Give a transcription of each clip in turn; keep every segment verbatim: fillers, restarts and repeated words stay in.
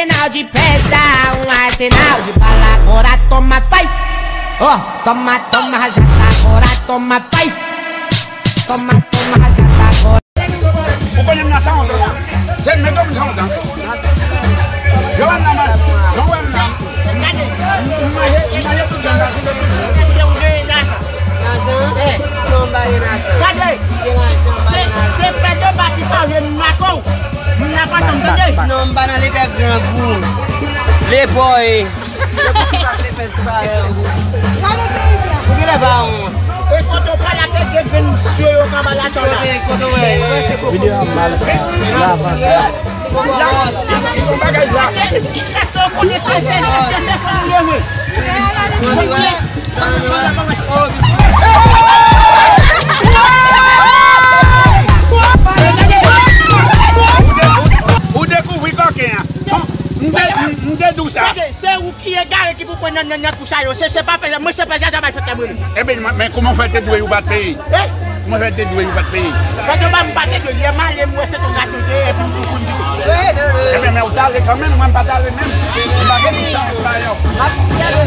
Sinal de pesta, um sinal de bala, agora toma pai. Ó, toma, toma, já tá, agora toma pai. Toma, toma, já tá, agora. Ou konnen m nan sa lontan la. Se mèt m sa lontan. Yo wè m nan, yo wè m nan. M manje, m manje tout jan sa, se depi. Èske ou gen lajan? Lajan? Eh. Non, m pa gen lajan. Gade. Gen lajan, m pa se, gen lajan. Se pè de ba ki pa vle m mato. M nan pa janm tande. Non, m pa nan leta grangou. Lepòy. Ou genlè pa wont. E kote w pral ap ede grenn mesye yo k anba lachò la? Kote, kote w wè? Ou wè se koko. Videyo a mal fè. L avanse. Èske w konnen sa, se, èske se fanm li ye vre? Ou dekouvri kòken an. M te, m, m te di w sa. Gade, se ou ki egare ki pou pran nan, nan, nan kou sa yo. Se, se pa pè, mwen se pè Jaja bay fèt la mwen. Ebyen, men, men kòman w fè te dwe ou pa t peye? Eh? Kòman w fè te dwe ou pa t peye? Pandan ba m pa te dwe, yè m ale, m wè se ton gason te ye, epi m pou kouri. Ebyen, men ou t ale kanmenm, mwen m pa t ale menm. M pa gen sa, m pa yo.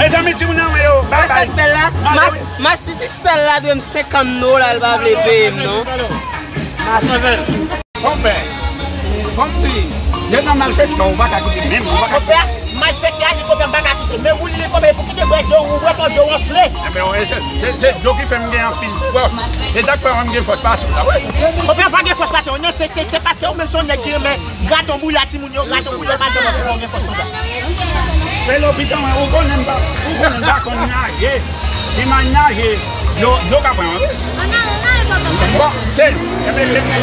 Mezanmi, timoun nan, mwen yo, bay, bay. Wè sa k bèl la? Mas, mas, si, si sal la dwe m senkant dola, l pa vle peye m, non. Mas. Konpè, kòmsi, se nan malfektè, ou pa ka kite menm, ou pa ka kite. Konpè, malfektè a di konpè m pa ka kite. Men ou li konpè pou kite bwè dlo, ou bwè twòp dlo, ou anfle. Ebyen, wi, se, se, se dlo ki fè m gen anpil fòs. E sa k fè m gen fòs pase w la, wi. Konpè pa gen fòs pase w, non, se, se, se paske ou menm se yon nèg ki renmen graton bouya timoun yo, graton bouya madanm yo, pou w gen fòs konsa. Pelo pitan, ou konnen m pa, ou konnen m pa konn naje. Si m al naje, dlo, dlo ka pran, wi. Ann ale, ann ale, papa. Bon, se, ebyen, ebyen.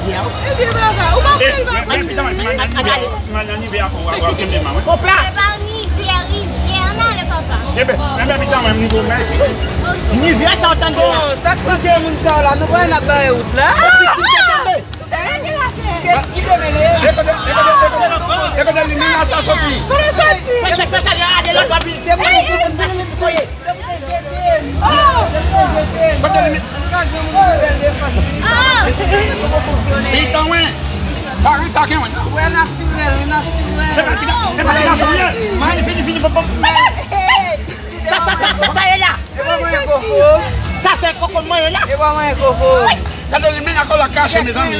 Ebyen, papa, ou pa fè l, papa. Men, men, pitan, si m al nan Nivea, si m al nan Nivea, ou, ou, ou kenbe m, wi. Konpè. Se pa Nivea, rivyè, ann ale, papa. Ebyen, ebyen, pitan, mwen, m di w mèsi. Nivea, sa w tande la? Bon, sa k pran ke moun sa yo la, nou pa wè n ap bare wout la? Ki te mele? E kote, e kote, e kote, e kote limyè a sa soti? Kote soti? Fè chèk, fè chèk, gade lòt bò pi. Se pou nou, se pou nou, se pou nou. Kote limyè? Pitan, wi. Paran sa gen, wi. Wè natirèl, wi, natirèl. Se pa ti ga-, se pa ti gason, wi. Mwen, fini, fini, pòp, pòp. Sa, sa, sa, sa, sa ye la? E pa mwen koko. Sa se koko mwen la. E pa mwen koko. Gade li menm ak la kache, mezanmi.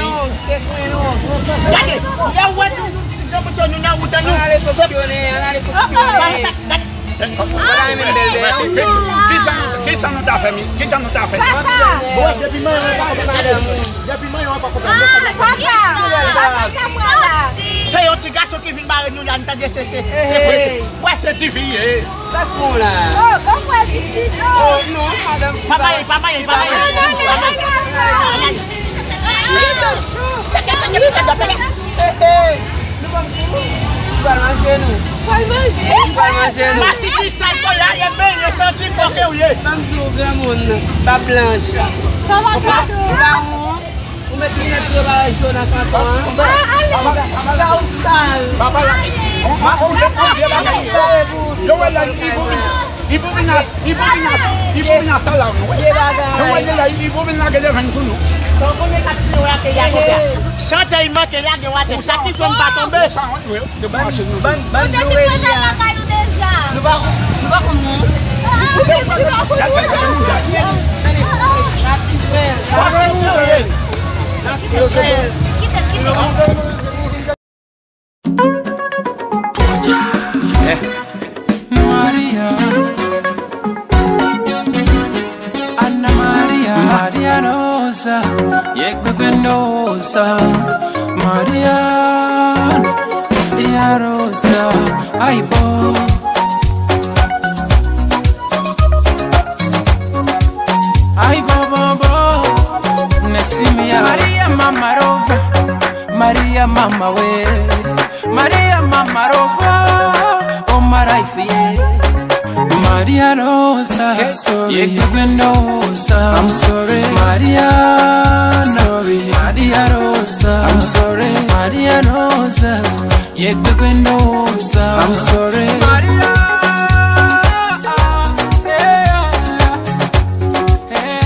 Gade, lè w wè nou, nou, nou, nou nan wout an nou. Ann ale fonksyone, ann ale fonksyone. Gade. Ou pa renmen bèl bèl. Kisa, kisa nou ta fè, mi? Kisa nou ta fè? Papa. Bon, depi mwen, mwen pa konprann. Depi mwen, mwen pa konprann. Ah, papa. Papa, sa mwen la. Se yon ti gason ki vin bare nou la, n tande se, se, se vre. Wè. Se tifi ye. Sa k pran w la? Oh, bon, mwen pitit, non. Oh, non, madanm, pa bay, pa bay, pa bay. Hey, hey. Nou pa m tou. Nou pral manje nou. Pral manje? Nou pral manje nou. Masisi sal kò la, e benyen santi fòke w ye. Ban m di w, granmoun, bab blanch. Sa va gade w. Ou pa wont? Ou met linèt travay jòn ak kanton an. Ah, ale. Sa ou sal. Papa la. Ou pa wont? Yo wè la, li pou vin. Li pou vin a, li pou vin a, li pou vin a sal la, wi. Yo wè la, li pou vin lage devan sou nou. Sa w konnen k ap tiye w atè a konsa? Santè manke lage w atè, sa ki fè m pa tonbe. Ban, ban, ban nou redi a. Nou pa, nou pa konn non. N ap ti frè l. N ap ti frè l. N ap ti frè l. Maria, Anna Maria, Maria Rosa, Yekpekpendosa, Maria, Maria Rosa, ay bo. Ay bo bo bo, Nesimia. Maria Mama Rosa, Maria Mama we, Maria Mama Rosa, oh Maria fie. Maria Rosa, sorry. Yekpekpendosa, I'm sorry. Maria, sorry. Maria Rosa, I'm sorry. Maria Rosa, Yekpekpendosa, I'm sorry. Maria, yeah, yeah.